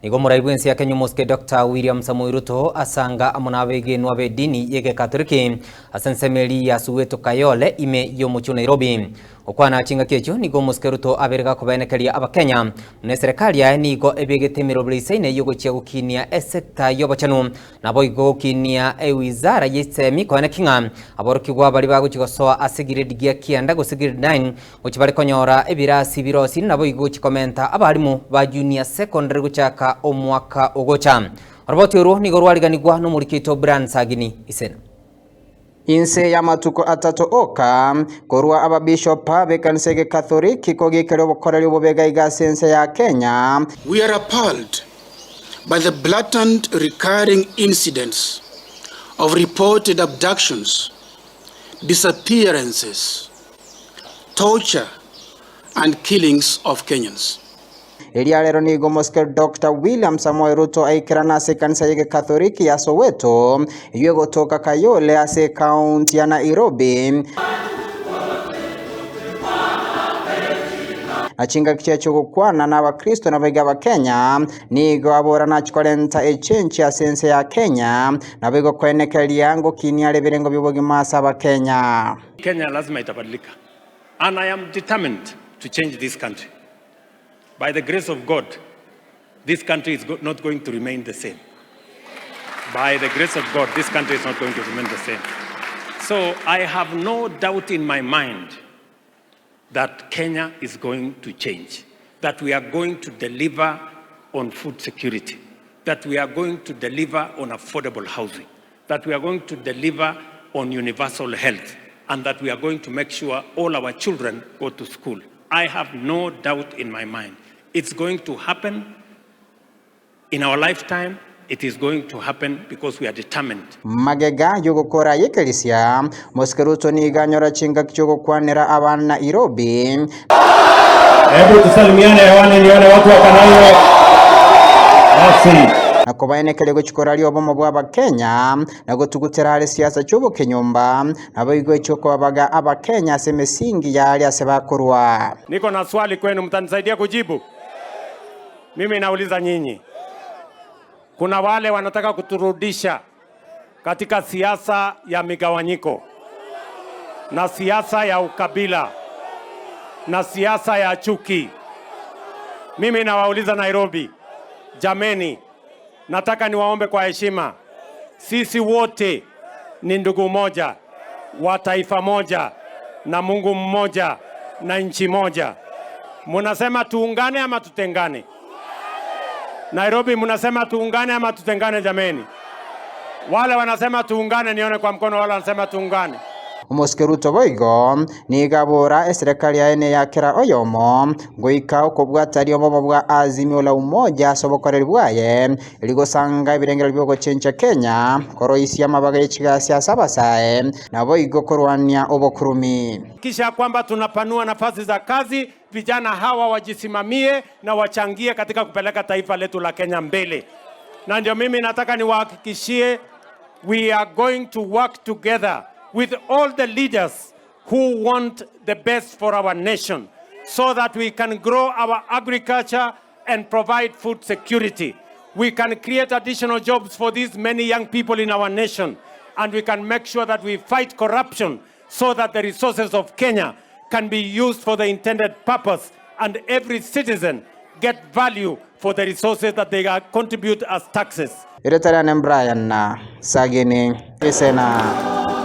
Nigo omorai bw'ense ya Kenya omosike Doctor William Samoei Ruto asanga amo nabegenwa b'edini y'egekatoliki ase ensemo eria ya Soweto Kayole ime y'omochie o Nairobi. Gokwana chingaki echio nigo omosike Ruto abeire gakobaenekeria abakenya buna eserekari yaye nigo ebegete emerobera isaine y'ogochia gokinia esecta y'obochenu Naboigo gokinia ewizara y'esemi koeneki ng'a aborokigwa baria bagochia gosoa ase grade gia kianda gose grade 9 gochia bare konyora ebirasi birosire naboigo gochia komenta abalimu ba junior secondary gochaka omwaka ogocha. Oroboti orwo nigo rwariganigwa nomoriki oito Brian Sagini Isena. Inse y'amatuko atato oka, korwa ababishopa b'ekanisa y'Egekatholiki kogiikeria obokoreri obobe iga iga ase ense ya Kenya. We are appalled by the blatant recurring incidents of reported abductions, disappearances, torture and killings of Kenyans. Eria rero nigo omosike Doctor William Samoei Ruto aikerana ase ekanisa y'Egekatholiki ya Soweto, eyio egotoka Kayole ase ekaunti ya Nairobi. Na chingaki chiaye chi'ogokwana n'Abakristo naboigo Abakenya, nigo abora nachie korenta echenchi ase ense ya Kenya, naboigo koenekeria ngokinia are ebirengo bi'obogima ase Abakenya. Kenya lazima itabadilika and I am determined to change this country. By the grace of God, this country is not going to remain the same. By the grace of God, this country is not going to remain the same. So I have no doubt in my mind that Kenya is going to change, that we are going to deliver on food security, that we are going to deliver on affordable housing, that we are going to deliver on universal health, and that we are going to make sure all our children go to school. I have no doubt in my mind. It's going to happen in our lifetime. It is going to happen because we are determined. Magega y'ogokora y'ekerisia, Mosike Ruto nigo anyora chingaki chi'ogokwanera abana Nairobi. Hebu tusalimiane hewani nione watu wa Kanairo. Basi. Na kobaenekeria gochia koraria obomo bw'Abakenya, na gotugutera are siasa chi'obokenyomba, naboigo echi'okobabaga Abakenya ase emesingi y'aria ase bakorwa. Niko na swali kwenu, mtanisaidia kujibu? Mimi nauliza nyinyi, kuna wale wanataka kuturudisha katika siasa ya migawanyiko na siasa ya ukabila na siasa ya chuki. Mimi nawauliza Nairobi, jameni, nataka niwaombe kwa heshima, sisi wote ni ndugu moja wa taifa moja na Mungu mmoja na nchi moja. Munasema tuungane ama tutengane? Nairobi, munasema tuungane ama tutengane? Jameni, wale wanasema tuungane, nione kwa mkono. Wale wanasema tuungane. Omosike Ruto boigo nigo abora eserekari yaye neya kera oyomo goika okobwataria obomo bwa Azimio la Umoja ase obokoreri bwaye erio gosanga ebirengererio bi'ogochenchia Kenya, koroisia amabaga ye chigasi ase abasae, naboigo korwania obokurumi. Kisha kwamba tunapanua nafasi za kazi, vijana hawa wajisimamie na wachangie katika kupeleka taifa letu la Kenya mbele. Na ndio mimi nataka niwahakikishie we are going to work together with all the leaders who want the best for our nation so that we can grow our agriculture and provide food security. We can create additional jobs for these many young people in our nation and we can make sure that we fight corruption so that the resources of Kenya can be used for the intended purpose and every citizen get value for the resources that they are contribute as taxes. Eretariane Brian Sagini Isena.